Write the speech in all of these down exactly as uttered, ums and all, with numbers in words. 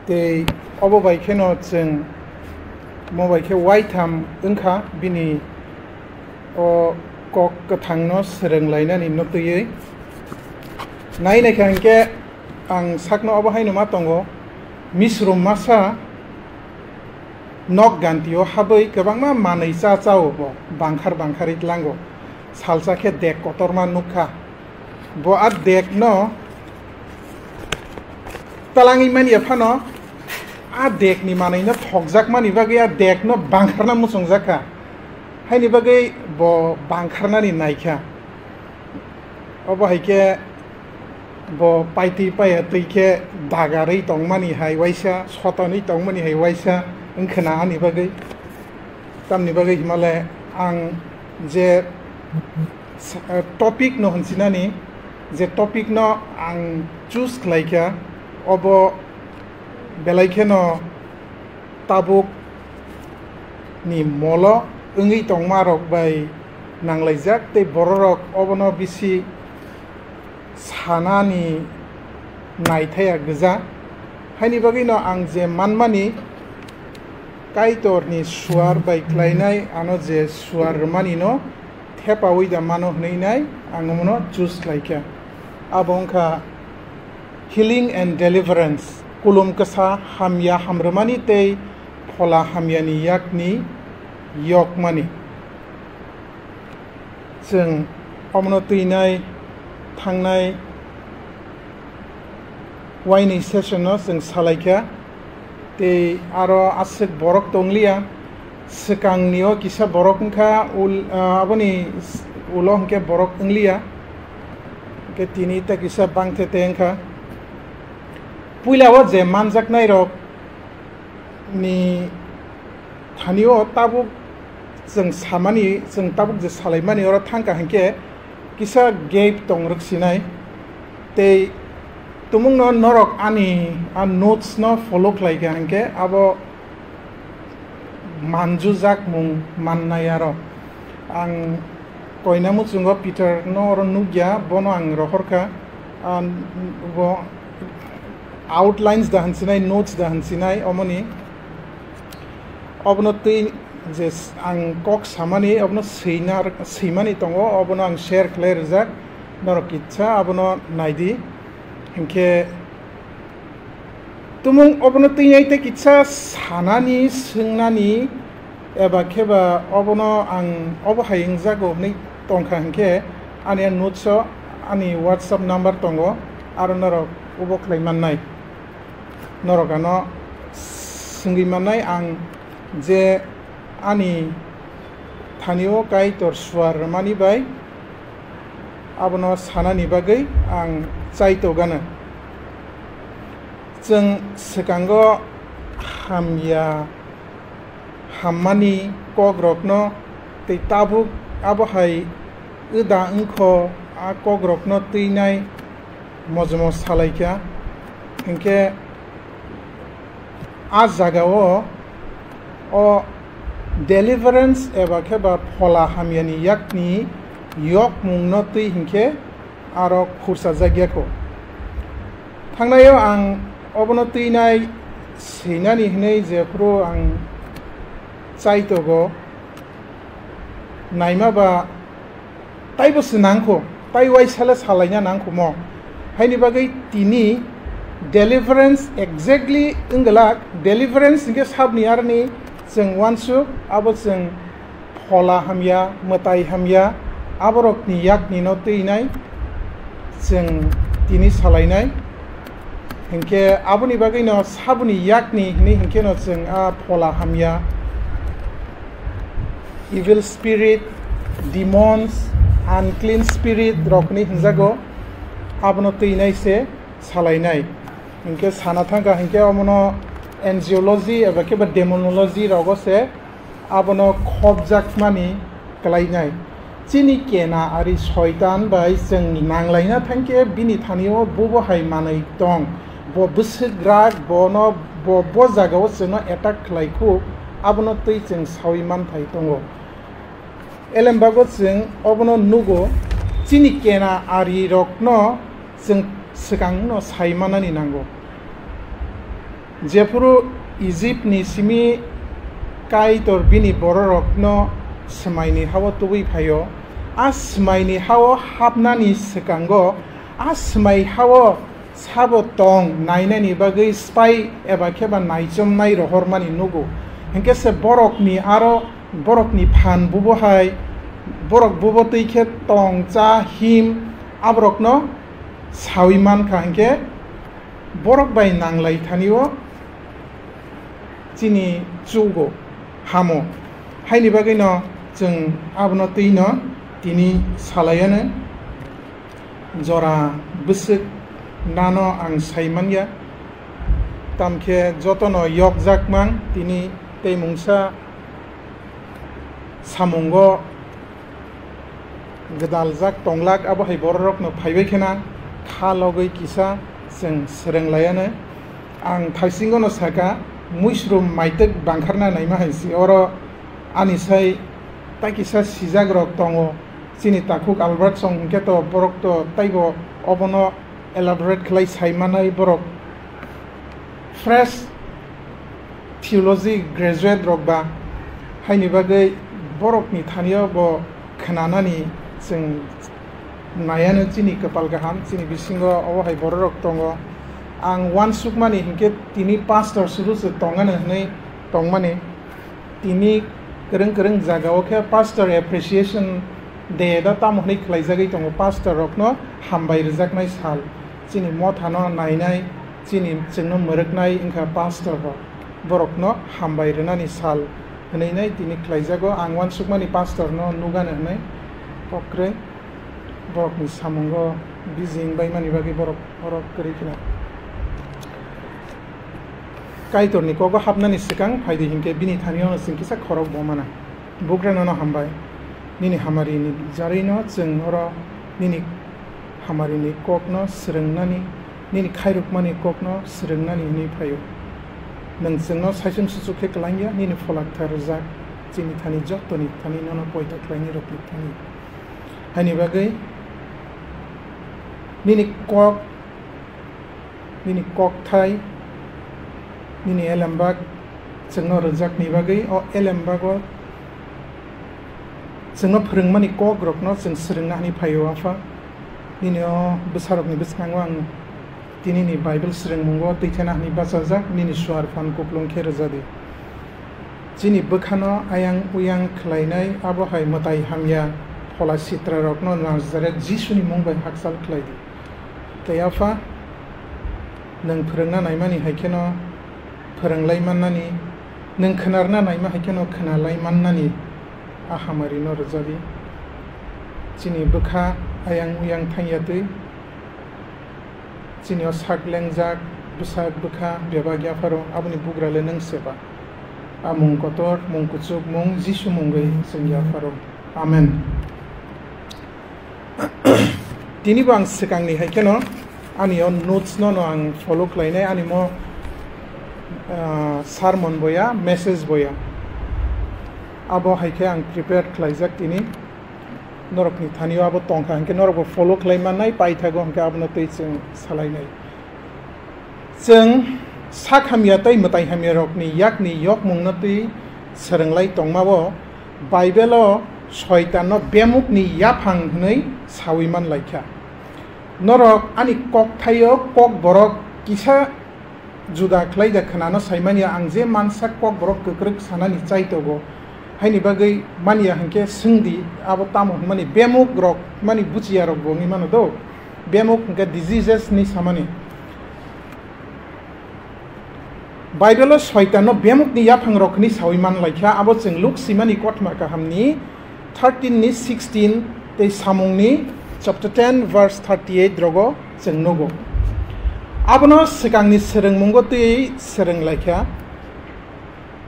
Tei obo bai kheno chwng mo bai khe waitham wngkha bini o kok kwthangno swrwng lainani no twiwi. Nai naikha hinkhe ang sakno obo haino ma tongo, misrum masa nok gantio habwi kwbangma manwi cha chao bo, bangkhar bangkharwi tlango, salsa khe dek kotorma nukha. Bo a dek no talangwi manya phano a dek ni manwi no thokjak mani bagwi a dek no bangkharna muchungjak kha. Haini bagwi bo bangkharnani naikha. Obo hai khe bo paitwi paya twi khe dagarwi tongmani hai waisa, sotonwi tongmani hai waisa wngkhwna ani bagwi. Tamni bagwi himale ang je sa-, eh, topic no hinsinani, je topic no ang choose khlaikha, obo belai kheno tabuk ni molo wngwi tongma rok bai nanglaijak tei bororok obono bisi sanani naithaya gwja. Haini bagwino ang je manmani Kaitorni suar bai khlainai ano je suar rwmanino thepaui da mano hwnwi nai ang omono choose khlaikha. Abo wngkha healing and deliverance, kulum kwsa hamya hamrwmani tei phola hamyani yakni yokmani. Chwng omono twinai thangnai waini session no chwng salaikha, tei aro aswk borok tongliya, swkangni o kisa borok wngkha, ul-, ah, aboni s-, ulo hwnkhe borok wngliya, hwnkhe tini ta kisa bangthe te wngkha. Puila o je manjaknai rok ni thani o tabuk chwng samani, chwng tabuk je salaimani oro thangkha hinkhe kisa gap tong rwksinai, tei tumungno norok ani a notes no follow khlaikha hinkhe abo manjujak mung mannai aro. Ang koina muchungo Peter no oro nukya, bono ang rohorkha, ah, bo outlines da hinsinai, notes da hinsinai omoni. Obono twi je s-, ang kok samani, obono swina, swimani tongo, obono ang share khlai rijak. Norok kitsa abono naidi. Hinkhe tumung obono twinai tei kitsa sanani, swngnani, eba kheba obono ang obo hai wngjago hwnwi tongkha hinkhe ani notes o ani WhatsApp number tongo, aro norok obo khlai mannai. Norok ano swngwi mannai ang je ani thani o Kaitor suar rwmani bai abono sanani bagwi ang chaitogano. Chwng swkango hamya hammani kokrokno tei tabuk abo hai wda wngkho a kokrokno twinai mojomo salaikha. Hinkhe a jagao o deliverance eba khe ba phola hamyani yakni yokmungno twi hinkhe aro khursajakya kho. Thangnaio ang obono twinai swinani hwnwi jephuru ang chaitogo naima ba taibo se nangkho, tai uaisale salaina nangkhomo. Haini bagwi tini deliverance exactly wngwlak, deliverance hinkhe sabni aroni chwng uansuk, abo chwng phola hamya, mwtai hamya, aborokni yakni no twinai chwng tini salainai. Hinkhe aboni bagwino saboni yakni hwnwi hinkheno chwng a phola hamya, evil spirit, demons, unclean spirit rokni hinjago, abono twinai se salainai. Hinkhe sana thangkha hinkhe omono angelology eba khe ba demonology rogo se abono khopjakmani klainai. Chini kena ari soitan bai chwng nanglaina thangkhe bini thani o bubo hai manwi tong. Bo bwswk rak, bono, bo, bo jagao chwngno attack khlai khu, abono twi chwng saui manthai tongo. Elembago chwng obono nugo, chini kena ari rokno chwng swkangno sai manani nango. Jephuru Ijipni simi Kaitor bini bororokno swmaini hao tubui phaio, a swmaini hao hapnani swkango a swmai hao sabo tong nainani bagwi spy eba khe ba naichomnai rohormani nugo. Hinkhe se borokni aro borokni phan bubo hai, borok bubo twi khe tong cha him aborokno saui mankha, hinkhe borok bai nanglai thanio chini chugo hamo. Haini bagwino chwng abono twino tini salaiano. Jora bwswk nano ang sai manya, tamkhe jotono yokjak mang tini tei mungsa samungo gwdaljak tonglak, abo hai bororokno phaibai khena kha logwi kisa chwng swrwng laiano. Ang thaisingono saka, muisrum maitwk bangkharna naima hai si oro ani sai tai kisa sijakrok tongo. Chini takhuk Albert song hinkhe to borok to taibo obono elaborate khlai sai manai borok. Fresh theology graduate rok ba, haini bagwi borokni thanio bo khnanani chwng naiano chini kwpal kaham, chini bisingo obo hai bororok tongo. Ang uansukmani hinkhe tini pastor sudu se tongano hwnwi tongmani. Tini kwrwng kwrwng jagao khe Pastor Appreciation Day da tamo hwnwi khlaijagwi tongo, pastor rokno hambai rwjaknai sal. Chini mothano nainai, chini chwngno mwrwknai wngkha pastor rok, borokno hambai rwnani sal hwnwi nai tini khlaijago. Ang uansukmani pastor no nugano hwnwi kokrwi borokni samungo busy wngbaimani bagwi borok oro kwrwi khna. Kaitorni kogo hapnani swkang phaidi hinkhe bini thanio chwng kisa khorok bo mana. Bugra nono hambai. Nini hamarini jarwino chwng oro nini hamarini kokno swrwngnani, nini khairokmani kokno swrwngnani hwnwi phaio. Nwng chwngno saichung suchuk khe klangya, nini phola kthar rwjak chini thani jottoni thani nono poito khlainai rokni thani. Haini bagwi nini kok, nini kokthai, nini elembak chwngno rwjakni bagwi o elembago chwngno phwrwngmani kokrokno chwng swrwngna hwnwi phaio, Apha. Nini o bwsarokni bwskango ang tinini Bible swrwngmungo twi thena hwnwi bachajak, nini suar phan kuplung khe rwja di. Chini bwkhano ayang uyang khlainai abo hai mwtai hamya phola sitrarokno Nazaret Jisuni mung bai hakchal khlai di. Tei Apha, nwng phwrwngna naimani hai kheno phwrwnglai mannani, nwng khwnarna naima hai kheno khwnalai mannani a hamarino rwja di. Chini bwkha ayang uyang thangya twi, chini o sak lengjak bwsak bwkha bebak yapharo, aboni bugra le nwng seba. A mung kotor, mung kuchuk, mung Jisu mungwi chwng yapharo. Amen. Tini bo ang swkangni hai kheno ani o notes no, no ang follow khlainai, ani mo, ah, sermon boya, message boya. Abo hai khe ang prepare khlaijak tini. Norokni thani o abo tongkha, hinkhe norok bo follow khlai mannai, paithago hinkhe abono twi chwng salainai. Chwng sak hamya tei mwtai hamya rokni yakni yokmungno twi swrwnglai tongma-o Bible-o Soitanno bemukni yaphang hwnwi saui man lai kha. Norok ani kokthaio kokborok kisa juda khlai da khwnano sai manya, ang je mansa kokborok kwkrwk sanani chaitogo, haini bagwi manya hinkhe swng di, abo tamo hwnmani bemuk rok mani buchiya rok bo wngwi mano do, bemuk hinkhe diseases ni samani. Bible-o Soitanno bemukni yaphangrok hwnwi saui man lai kha, abo chwng Luk simani kothoma kahamni thirteen ni sixteen tei samungni chapter ten verse thirty eight rogo chwng nugo. Abono swkangni swrwngmungo twi swrwng lai kha,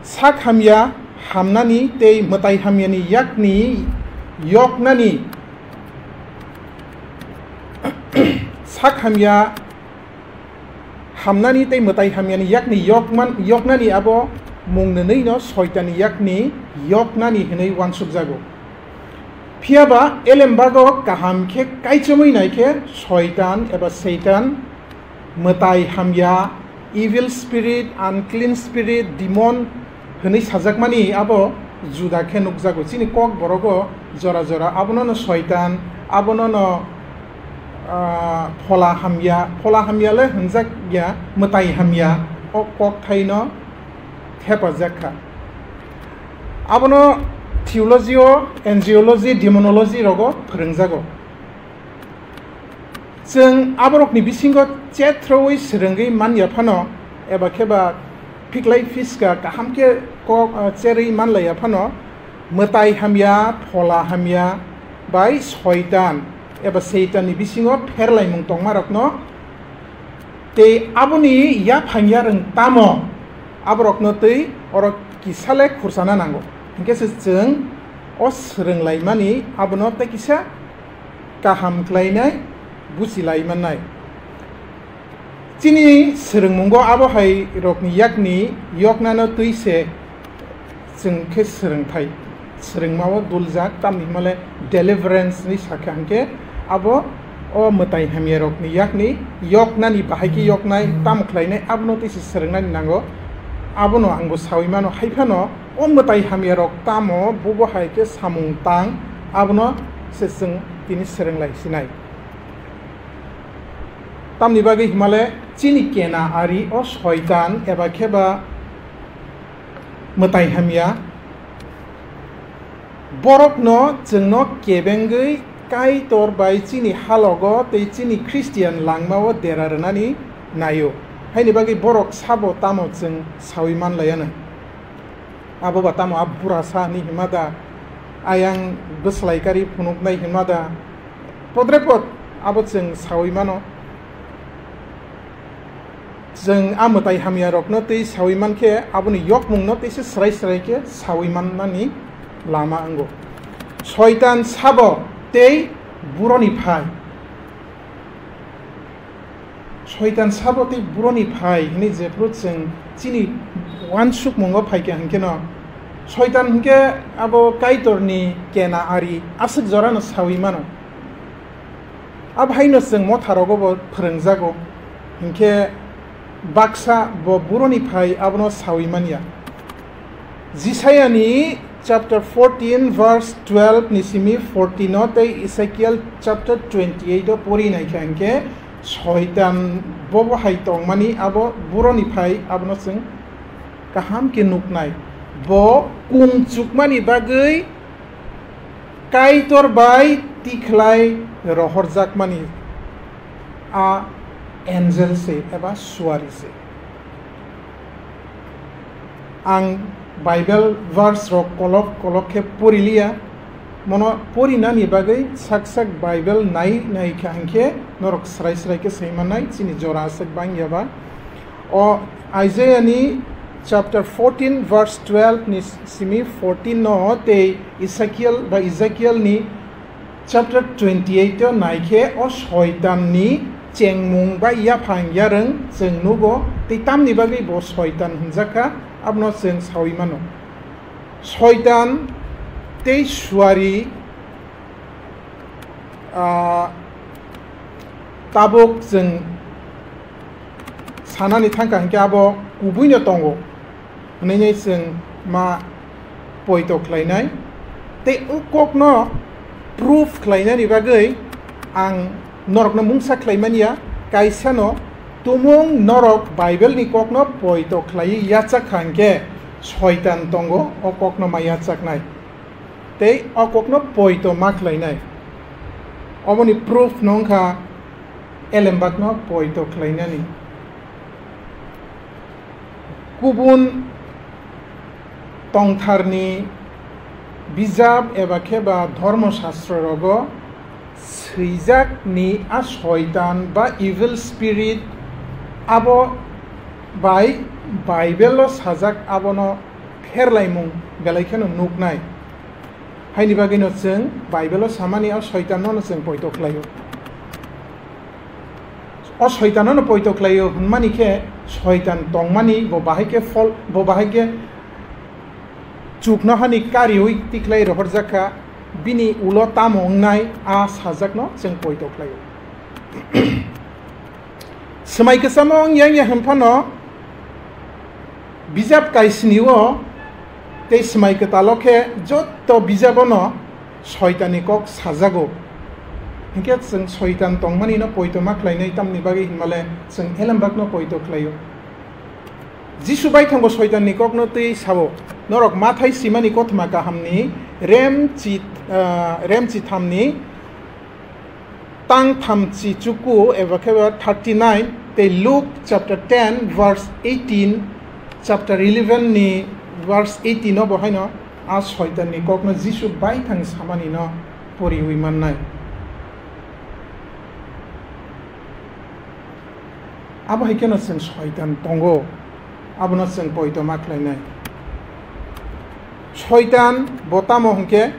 sak hamya hamnani tei mwtai hamyani yakni yoknani, sak hamya hamnani tei mwtai hamyani yakni yokman, yoknani abo mung nwnwi no Soitanni yakni yoknani hwnwi uansukjago. Phiya ba elembago kaham khe kaichomwi nai khe Soitan eba Seitan mwtai hamya evil spirit, unclean spirit, demon hwnwi sajakmani abo juda khe nukjago. Chini kok borogo jora jora abono no soitan, abono no, ah, phola hamya, phola hamya le hwnjak ya, mwtai hamya, o kok thaino thepajak kha. Abono theology o, angelology, demonology rogo phwrwngjago. Chwng aborokni bisingo chetroui swrwngwi manya phano, eba khe ba phiklai phiska kaham khe kok, ah, cherwi manlaiya phano, mwtai hamya, phola hamya bai soitan eba Seitanni bisingo pherlaimung tongmarokno tei aboni yaphang yarwng tamo aborokno twi oro kisa le khursana nango. Hinkhe se chwng o swrwnglaimani abono tei kisa kaham khlainai, buchilai mannai. Chini swrwngmungo abo hai rokni yakni yoknano twi se chwng khe swrwngthai, swrwngmao duljak, tamni hwnmale deliverance ni sakha hinkhe abo o mwtai hamya rokni yakni yoknani bahai khe yoknai, tamo khlainai abono twi se swrwngnani nango. Abono angbo sawi mano, hai phano o mwtai hamya rok tamo, bubo hai khe samung tang, abono se chwng tini swrwnglai sinai. Tamni bagwi himale chini kena ari o soitan eba khe ba mwtai hamya borokno chwngno kebengwi Kaitor bai chini halogo tei chini Christian langmao dera rwnani naio. Haini bagwi borok sabo tamo chwng sawi manlaianw. Abo ba tamo a bura sa hwnwi hima da, ayang bwslai kari phunuknai hima da, podre pod abo chwng sawi mano. Chwng a mwtai hamya rokno tei sawi mankhe aboni yokmungno teisa srai srai khe sawi mannani lama wngo. Soitan sabo tei buroni phai. Soitan sabo tei buroni phai hwnwi jephru chwng chini uansukmungo phaikha hinkhe no, Soitan hinkhe abo Kaitorni kena ari aswk jorano sawi mano. Abo haino chwng motharogo bo phwrwngjago, hinkhe baksa bo buroni phai abono sawi manya. Jisaiani chapter fourteen verse twelve ni simi fourteen o tei Ezekiel chapter twenty eight o pori naikha hinkhe Soitan bobo hai tongmani abo buroni phai abono chwng kaham khe nuknai. Bo kung chukmani bagwi Kaitor bai tikhlai rohorjakmani a angel se eba suari se. Ang Bible verse rok kolok kolok khe poriliya. Mono porinani bagwi sak sak Bible nai nai kha hinkhe norok srai srai khe saimanai chini jora aswk bangya ba. O Isaiah ni chapter fourteen verse twelve ni simi fourteen no tei Ezekiel ba Ezekiel ni chapter twenty eight o naikhe o Soitan ni chengmung bai yaphang yarwng chwng nugo, tei tamni bagwi bo Soitan hwnjakha, abono chwng sawi mano. Soitan tei suari, ah, tabuk chwng sanani thangkha hinkhe abo kubuino tongo hwnwi chwng ma poito khlainai. Tei o kokno proof khlainani bagwi ang norokno mungsa khlaimani ya, kaisano tumung norok Bible ni kokno poito khlaiwi yachak kha hinkhe Soitan tongo o kokno ma yachaknai. Tei o kokno poito ma khlainai. Oboni proof no wngkha elembakno poito khlainani. Kubun tongtharni bijap eba khe ba dhormo shastro rogo swijak ni a Soitan ba evil spirit abo bai Bible o sajak abono pherlaimung belai kheno nuknai. Haini bagwino chwng Bible o samani o Soitanno no chwng poito khlaio. O Soitanno no poito khlaio hwnmani khe Soitan tongmani bo bahai khe phol, bo bahai khe chukno hani kariui tikhlai rohorjak kha, bini ulo tamo wngnai a sajakno chwng poito khlaio. Swmai kwchamo wngya wngya hwn phano Bijap kaisni o tei Swmai Kwtal o khe joto bijap o no Soitan ni kok sajago. Hinkhe chwng Soitan tongmani no poito ma khlainai, tamni bagwi hinmale chwng Elembak no poito khlaio. Jisu baithang bo Soitan ni kok no twi sao, "Norok Mathai simani kothoma kaham ni rem chi, ah, rem chi tham ni tang thamchi chuku eba khe ba thirty nine tei Luke chapter ten verse eighteen, chapter eleven ni verse eighteen o bo haino a Soitan ni kok no Jisu baithang samani no poriwi mannai." Abo hai kheno chwng Soitan tongo, abono chwng poito ma khlainai. Soitan bo tamo hwnkhe,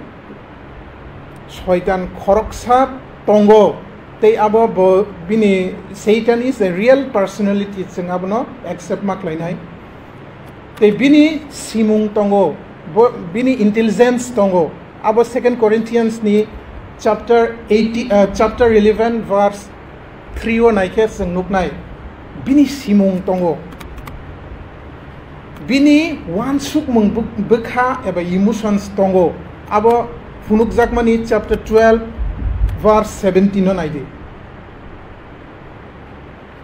Soitan khoroksa tongo, tei abo bo bini, Satan is a real personality, chwng abono accept ma khlainai. Tei bini simung tongo, bo, bini intelligence tongo. Abo Second Corinthians ni chapter eighty, ah, chapter eleven verse three o naikhe chwng nuknai. Bini simung tongo. Bini uansukmung bwk-, bwkha eba emotions tongo. Abo phunukjakmani chapter twelve verse seventeen o naidi.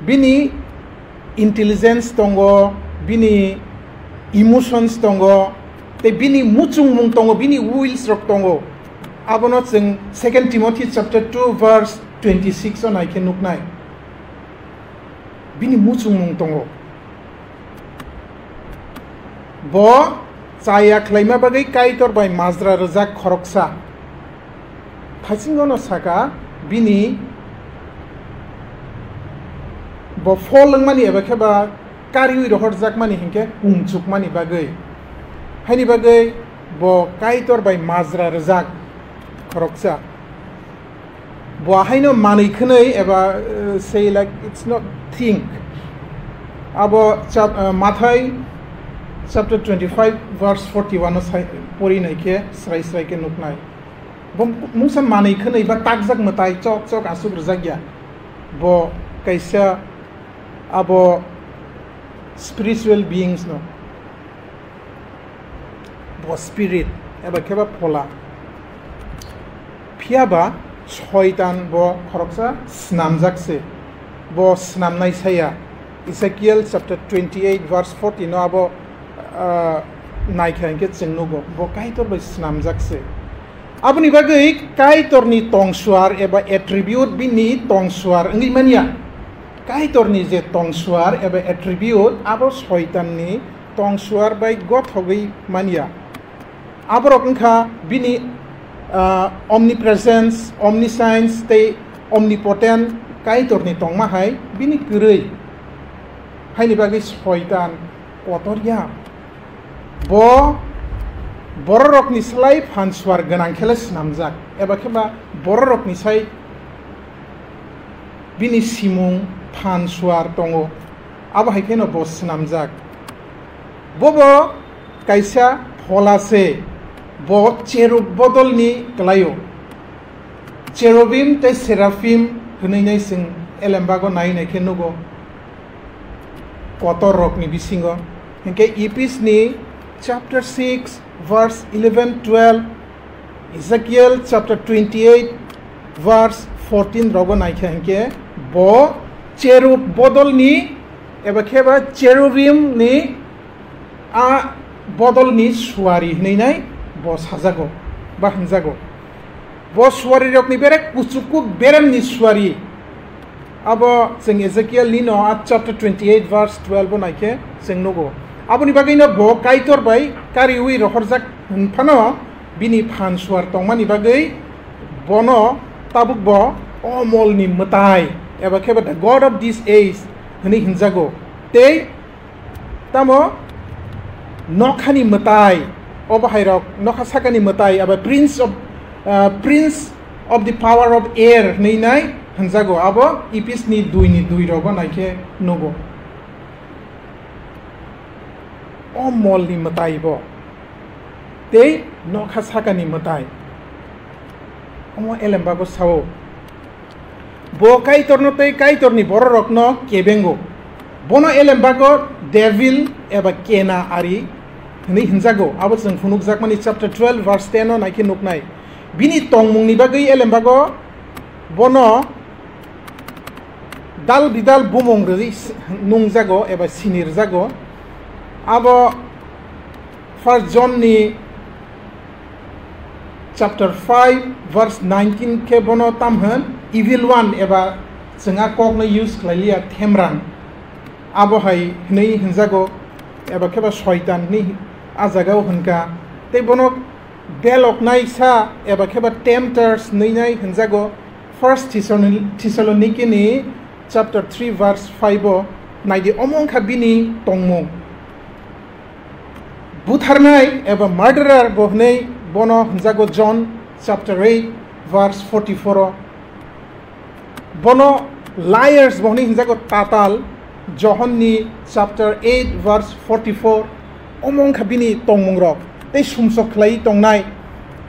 Bini intelligence tongo, bini emotions tongo, tei bini muchungmung tongo, bini wills rok tongo. Abono chwng Second Timothy chapter two verse twenty six o naikhe nuknai. Bini muchungmung tongo. Bo chaya khlaima bagwi Kaitor bai majra rwjak khoroksa. Thaisingono saka bini bo phol wngmani eba khe ba kariwi rohorjakmani hinkhe kungchukmani bagwi. Haini bagwi bo Kaitor bai majra rwjak khoroksa. Bo haino manwi khwnwi eba, uh, say like it's not think. Abo chap-, uh, Mathai chapter twenty five verse forty one o sai pori naikhe srai srai khe nuknai. Bo mungsa manwi khwnwi ba takjak mwtai chok chok aswk rwjak ya. Bo kaisa abo spiritual beings no. Bo spirit eba khe ba phola. Phiya ba Soitan bo khoroksa snamjak se. Bo snamnai saya. Ezekiel chapter twenty eight verse forty no abo, ah, naikha hinkhe chwng nugo. Bo Kaitor bai snamjak se. Aboni bagwi Kaitorni tongsuar eba attribute bini tongsuar wngwi manya. Kaitorni je tongsuar eba attribute abo Soitanni tongsuar bai gothogwi manya. Aborok wngkha bini, ah, omnipresence, omniscience tei omnipotent, Kaitorni tongma hai bini kwrwi. Haini bagwi Soitan kotor ya. Bo bororokni slai phansuar gwnang khe le snamjak, eba khe ba bororokni sai bini simung phansuar tongo, abo hai kheno bo snamjak. Bobo kaisa phola se, bo cherub bodolni kwlaio. Cherubim tei Seraphim hwnwi nai chwng elembago nai nai khe nugo kotor rokni bisingo. Hinkhe Ephesni chapter six verse eleven, twelve, Ezekiel chapter twenty eight verse fourteen rogo nai khe hinkhe bo cherub bodolni eba khe ba cherubimni a bodolni suari hwnwi nai bo sajago ba hwnjago. Bo suarirokni bere kuchukuk beremni suari. Abo chwng Ezekiel nino a chapter twenty eight verse twelve o naikhe chwng nugo. Aboni bagwino bo Kaitor bai kariwi rohorjak hwnphano bini phan suar tongmani bagwi bono tabuk bo o molni mwtai eba khe bo the God of this age hwnwi hwnjago. Tei tamo nokhani mwtai, obo hairok nokha sakani mwtai abo prince of, uh, prince of the power of air hwnwi nai hwnjago, abo Ephesni dui ni dui rogo naikhe nugo. O molni mwtai bo tei nokha sakani mwtai. Omo elembago sao. Bo Kaitorno tei Kaitorni bororokno kebengo. Bono elembago Devil eba kena ari hwnwi hwnjago. Abo chwng phunukjakmani chapter twelve verse ten o naikhe nuknai. Bini tongmungni bagwi elembago bono dal bidal bumung rwui s-, nungjago eba sinirjago. Abo First John ni chapter five verse nineteen khe bono tam hwn, evil one eba chwng a kokno use khlai liya, themrang. Abo hai hwnwi hwnjago, eba kheba soitan hwnwi a jagao hwnkha. Tei bono beloknaisa eba kheba tempters hwnwi nai hwnjago. First Thessalon-, Thessaloniki ni chapter three verse five o naidi, omo wngkha bini tongmung. Butharnai eba murderer bo hwnwi bono hwnjago John chapter eight verse forty-four o. Bono liars bo hwnwi hwnjago tatal Johon ni chapter eight verse forty-four. Omo wngkha bini tongmungrok tei sumsok khlaiwi tongnai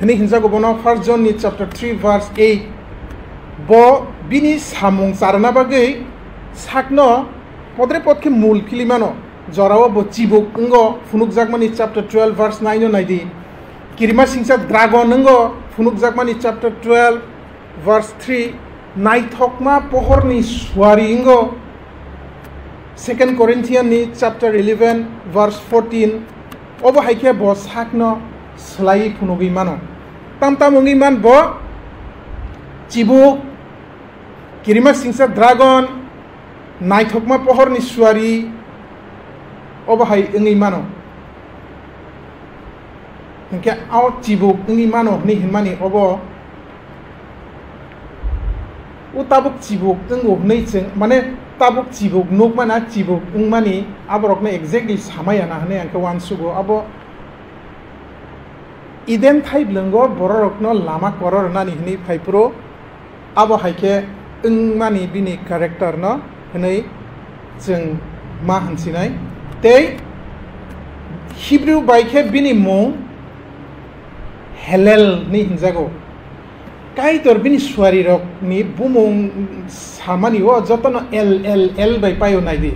hwnwi hwnjago bono First John ni chapter three verse eight. Bo bini samung charwna bagwi sakno podre pod khe mul philwi mano. Jorao bo chibuk wngo, phunukjakmani chapter twelve verse nine o naidi. Kirima singcha dragon wngo, phunukjakmani chapter twelve verse three. Naithokma pohorni suari wngo, Second Corinthian ni chapter eleven verse fourteen. Obo hai khe bo sakno swlaiwi phunugwi mano. Tam tam wngwi man bo chibuk, kirima singcha dragon, naithokma pohorni suari, obo hai wngwi mano. Hinkhe o chibuk wngwi mano hwnwi hinmani obo, o tabuk chibuk wngo hwnwi chwng, mane, tabuk chibuk nukmana chibuk wngmani aborokno exactly samaya na hwnwi ang khe uansugo. Abo Eden thaiblwngo bororokno lama koror nani hwnwi phai phuru, abo hai khe wngmani bini character no hwnwi chwng ma hwnsinai. Tei Hebrew bai khe bini mung Helel hwnwi hwnjago. Kaitor bini suarirokni bumung samani o jotono El, El, El bai paio naidi.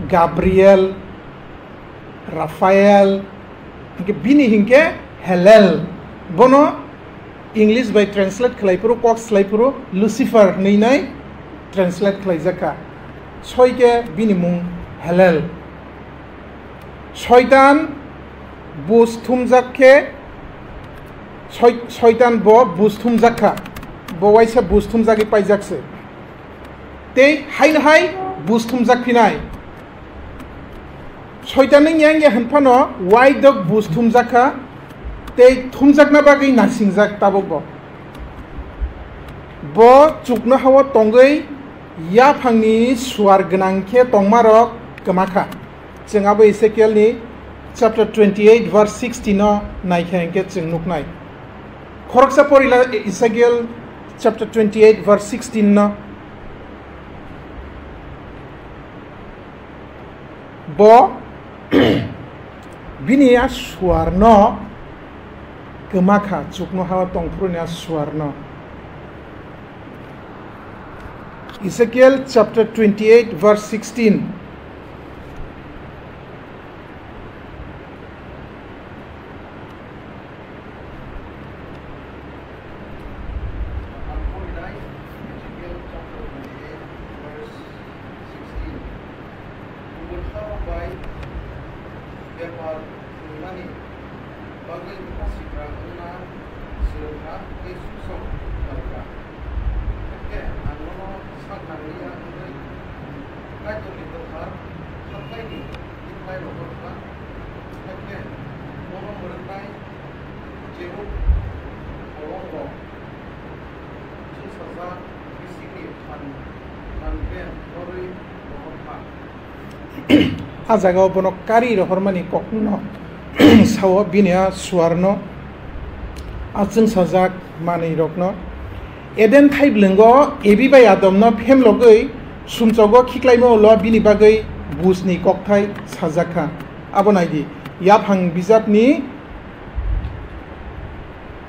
Gabriel, Raphael, hinkhe bini hinkhe Helel. Bono English bai translate khlai phuru, kok slai phuru Lucifer hwnwi nai translate khlaijak kha. Soi khe bini mung Helel. Soitan bus thumjak khe, soi-, Soitan bo bus thumjak kha. Bo waisa bus thumjagwi paijak se. Tei haino hai bus thumjak phinai. Soitanni yang ya hwnphano waidok bus thumjak kha, tei thumjakna bagwi naisingjak tabukbo. Bo chuknohao tongwi yaphangni suar gwnang khe tongmarok kwma kha. Chwng abo Ezekiel ni chapter twenty-eight verse sixteen no naikha hinkhe chwng nuknai. Khoroksa porila Ezekiel chapter twenty-eight verse sixteen no. Bo bini a suarno kwma kha, chuknohao tongphuruni a suarno. Ezekiel chapter twenty-eight verse sixteen. Ang porinai Ezekiel chapter twenty-eight verse sixteen. Kubun harok bai bepar khwlaimani bagwi bwkha sikra wngna swrwngkha tei susok khlaikha. Hakhe ang nono sak nangliya wngwi Kaitorni dophar khatlaini tikhlai rohor kha. Hakhe bono mwrwknai jeruk kolomrok chwngsajak bisingni phan, phan ben torwi rohor kha. A jagao bono kari rohormani kokno sao bini a suarno, a chwngsajak manwirokno. Eden thaiblwngo Ebi bai Adomno phemlogwi sumsogo khiklaima ulo bini bagwi busni kokthai sajak kha. Abo naidi, yaphang bijapni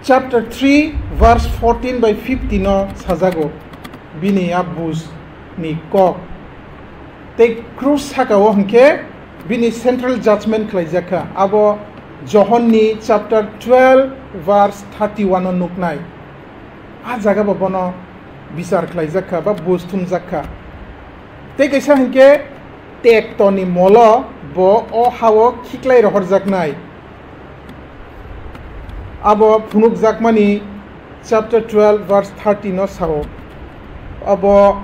chapter three verse fourteen bai fifteen no sajago, bini a bus ni kok. Tei krus saka o hwnkhe Bini central judgment khlaijak kha, abo Johon ni chapter twelve verse thirty one o nuknai. A jaga bo bono bichar khlaijak kha ba buj thumjak kha. Tei kaisa hinkhe tekto ni molo bo o hao khiklai rohorjaknai. Abo phunukjakmani chapter twelve verse thirty no sao. Abo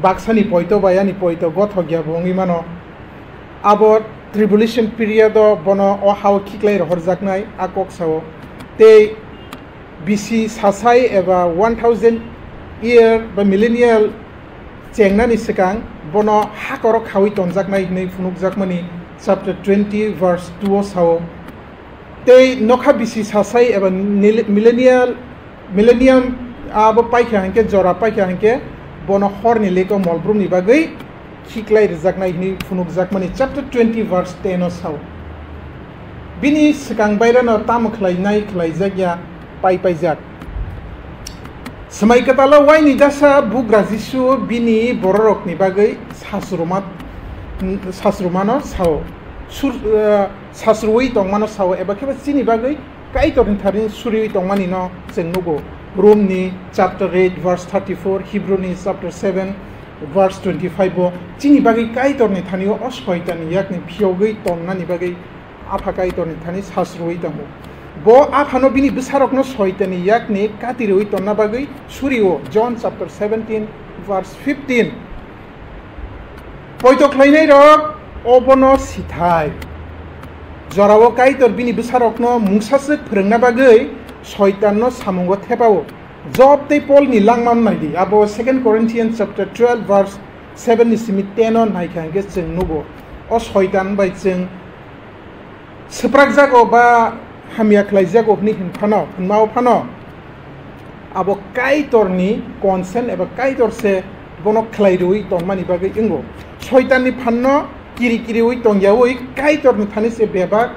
baksani poito bai ani poito gothok ya bo wngwi mano. Abo tribulation period o bono o hao khiklai rohorjaknai a kok sao. Tei bisi sasai eba one thousand year ba millennial chengnani swkang bono hakoro khawi tonjaknai hwnwi phunukjakmani chapter twenty verse two o sao. Tei nokha bisi sasai eba nil-, millennial, millennium abo paikha hinkhe, jora paikha hinkhe, bono horni leko molbrumni bagwi khiklai rwjaknai hwnwi phunukjakmani chapter twenty verse ten o sao. Bini swkang bairano tamo khlainai khlaijak ya pai paijak. Swmai kwtalo waini dasa bugra Jisu bini bororokni bagwi sasruma, sasrumano sao. Sur-, eh, sasruwi tongmano sao, eba khe ba chini bagwi Kaitorni thani suriwi tongmani no chwng nugo. Romni chapter eight verse thirty four, Hebrewni chapter seven verse twenty five o chini bagwi Kaitorni thani o Soitanni yakni phiyogwi tongnani bagwi Apha Kaitorni thani sasruwi tongo. Bo Aphano bini bwsarokno Soitanni yakni kati rwwi tonna bagwi surio, John chapter seventeen verse fifteen. Poito khlainairok obono sithai. Jorao Kaitor bini bwsarokno mungsaswk phwrwngna bagwi Soitanno samungo thepao. Job tei Polni langmano naidi, abo Second Corinthians chapter twelve verse seven ni simi ten o naikha hinkhe chwng nugo. O Soitan bai chwng swprakjago ba hamya khlaijago hwnwi hwn phano, hwnmao phano, abo Kaitorni consent eba Kaitor se bono khlai rwui tongmani bagwi wngo. Soitanni phanno kiri kiriui tongyaui Kaitorni thani se bebak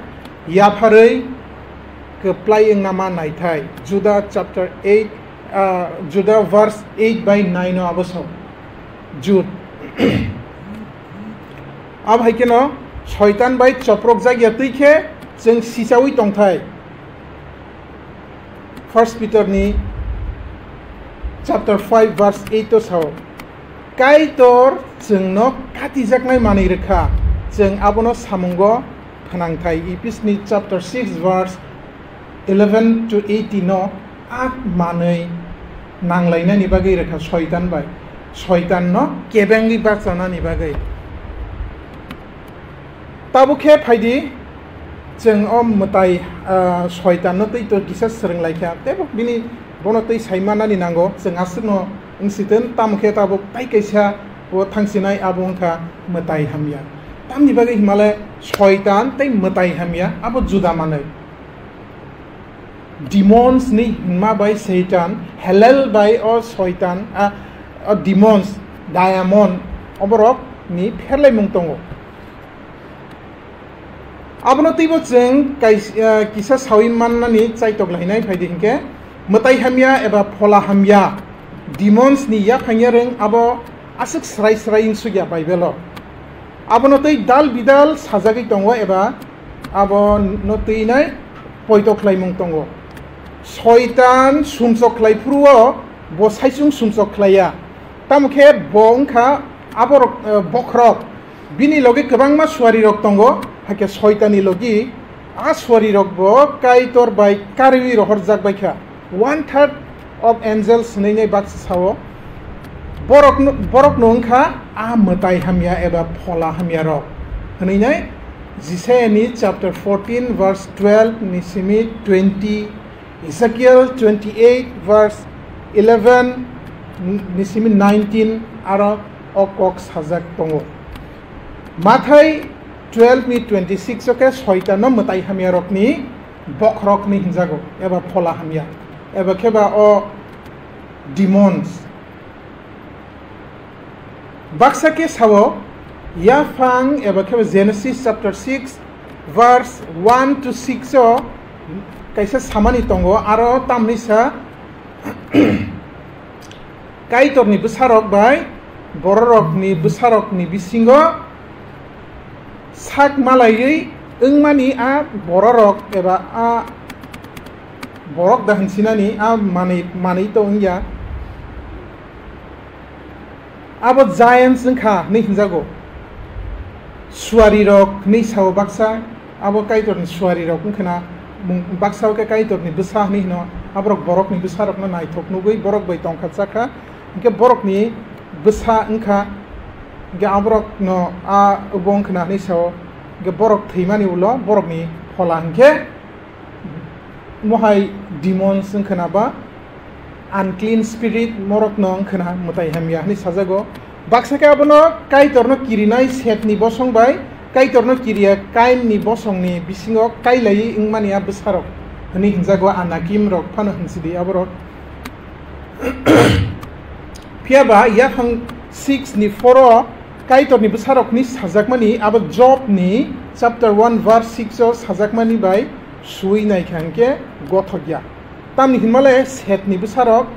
yapharwi kwplai wngna ma naithai. Juda chapter eight, ah, Juda verse eight by nine o abo sao. Jud. Abo hai kheno Soitan bai choprok jak ya twi khe chwng sichaui tongthai. First Peter ni chapter five verse eight o sao, Kaitor chwngno katijaknai manwi rwkha, chwng abono samungo phnangthai. Ephes ni chapter six verse eleven to eighteen no a manwi nanglainani bagwi rwkha Soitan bai, Soitanno kebengwi bachanani bagwi. Tabuk khe phaidi, chwng o mwtai, ah, Soitanno twi to kisa swrwnglaikha, teibo bini bono twi saimanani nango, chwng aswkno wngsitwng, tamo khe tabuk tai kaisa o thangsinai abo wngkha mwtai hamya. Tamni bagwi himale Soitan tei mwtai hamya abo juda manwi. Demons ni hwnma bai Satan, Hell bai o Soitan, a, o demons, diamond, oborok ni pherlaimung tongo. Abono twibo chwng kais-, ah, kisa sawi mannani chaitok lainai phaidi hinkhe, mwtai hamya eba phola hamya, demons ni yaphangya rwng abo aswk srai srai wngsukya Bible o. Abono twi dal bidal sajagwi tongo eba abono twinai poito khlaimung tongo. Soitan sumsok khlai phuru o bo saichung sumsok khlaiya. Tamo khe bo wngkha aborok, eh, bokhorok. Bini logi kwbangma suarirok tongo, hakhe Soitanni logi a suarirokbo Kaitor bai kariui rohorjak bai kha. One third of angels hwnwi baksa sao, borokno, borokno wngkha a mwtai hamya eba phola hamyarok hwnwi nai Jisaiani chapter fourteen verse twelve ni simi twenty, Ezekiel twenty eight verse eleven ni simi nineteen aro o kok sajak tongo. Mathai twelve ni twenty six o khe Soitanno mwtai hamyarokni bokhorokni hinjago, eba phola hamya, eba khe ba o demons. Baksa khe sao, yaphang eba khe Genesis chapter six verse one to six o kaisa samani tongo, aro tamni sa Kaitorni bwsarok bai bororokni bwsarokni bisingo sak malaiwi wngmani a bororok eba a borok da hinsinani a manwi, manwi to wngya. Abo giants wngkha hinwi hinjago. Suarirok hinwi sao baksa, abo Kaitorni suarirok wngkhana, mung-, baksa khe Kaitorni bwsa hinwi hino, aborok borokni bwsarokno naithok nugwi borok bai tongkha chakha, hinkhe borokni bwsa wngkha, hinkhe aborokno a obo wngkhana hinwi sao, hinkhe borok thwimani ulo borokni phola hinkhe mohai demons wngkhana ba unclean spirit morokno wngkhana mwtai hamya hinwi sajago. Baksa khe abono Kaitorno kirinai Setni bosong bai Kaitorno kiriya Kainni bosongni bisingo kailaiwi wngmani a bwsarok hinwi hinjago, Anakim rok phano hinsidi aborok. Phiya ba yaphang six ni four o Kaitorni bwsarokni sajakmani abo Job ni chapter one verse six o sajakmani bai sui naikha hinkhe gothok ya. Tamni hinmale Setni bwsarok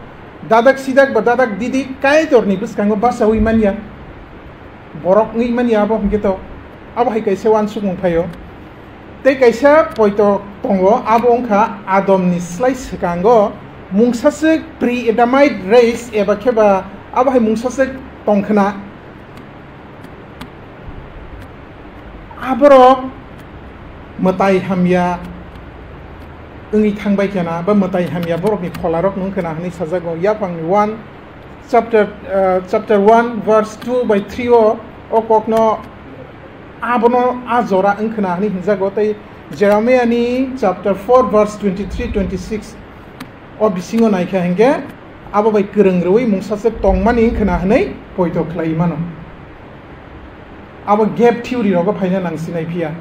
dadak sidak ba dadak didik Kaitorni bwskango bachaui manya. Borok wngwi manya abo hinkhe to. Abo hai kaisa uansukmung phaio. Tei kaisa poito tongo, abo wngkha Adomni slai swkango mungsaswk pre-Adamite race eba khe ba abo hai mungsaswk tongkhna. Aborok mwtai hamya wngwi thangbai khena ba mwtai hamya borokni pholarok wngkhna hinwi sajago. Yaphangni one chapter, uh, chapter one verse two bai three o, o kokno abono a jora wngkhna hinwi hinjago. Tei Jeremiah ni chapter four verse twenty-three, twenty-six o bisingo naikha hinkhe abo bai kwrwng rwui mungsaswk tongmani wngkhna hinwi poito khlai mano. Abo gap theory rogo phaina nang sinai phiya.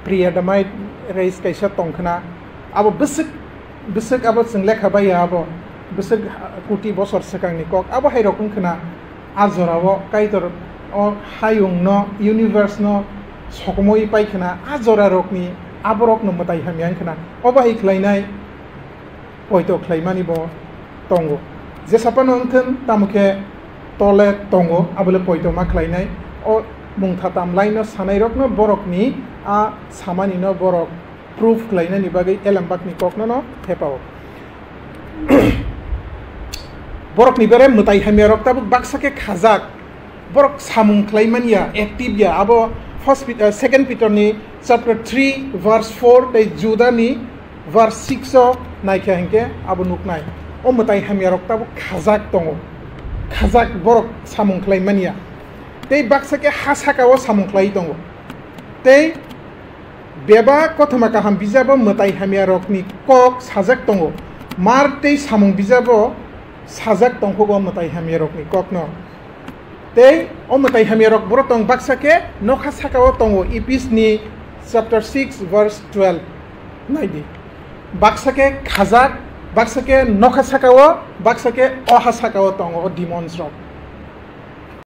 Pre-Adamite race kaisa tongkhna, abo bwswk, bwswk abo chwng lekha baiya, abo bwswk kuti bosor swkangni kok, abo hai rok wngkhna a jorao Kaitor o hayungno, universe no sokomoi paikhna a jora rokni aborokno mwtai hamya wngkhna. Obo hai khlainai poito khlaimani bo tongo. Jesa phano wngthwng, tamo khe tole tongo, abole poito ma khlainai. O mungtha tam laino sanairokno borokni a samanino borok proof khlainani bagwi Elembakni kokno no thepao. Borokni bere mwtai hamya rok tabuk baksa khe khajak. Borok samung khlai manya, active ya. Abo first Pet-, uh, second Peter ni chapter three verse four tei Juda ni verse six o naikha hinkhe abo nuknai. O mwtai hamya rok tabuk khajak tongo. Khajak borok samung khlai manya. Tei baksa khe ha saka o samung khlai tongo. Tei Bebak kothoma kaham bijabo mwtai hamya rokni kok sajak tongo. Mark tei samung bijabo sajak tongkhogo mwtai hamya rokni kokno. Tei o mwtai hamya rok boro tong baksa khe nokha sakao tongo, Ephes ni chapter six verse twelve. Naidi. Baksa khe khajak, baksa khe nokha sakao, baksa khe oha sakao tongo o demons rok.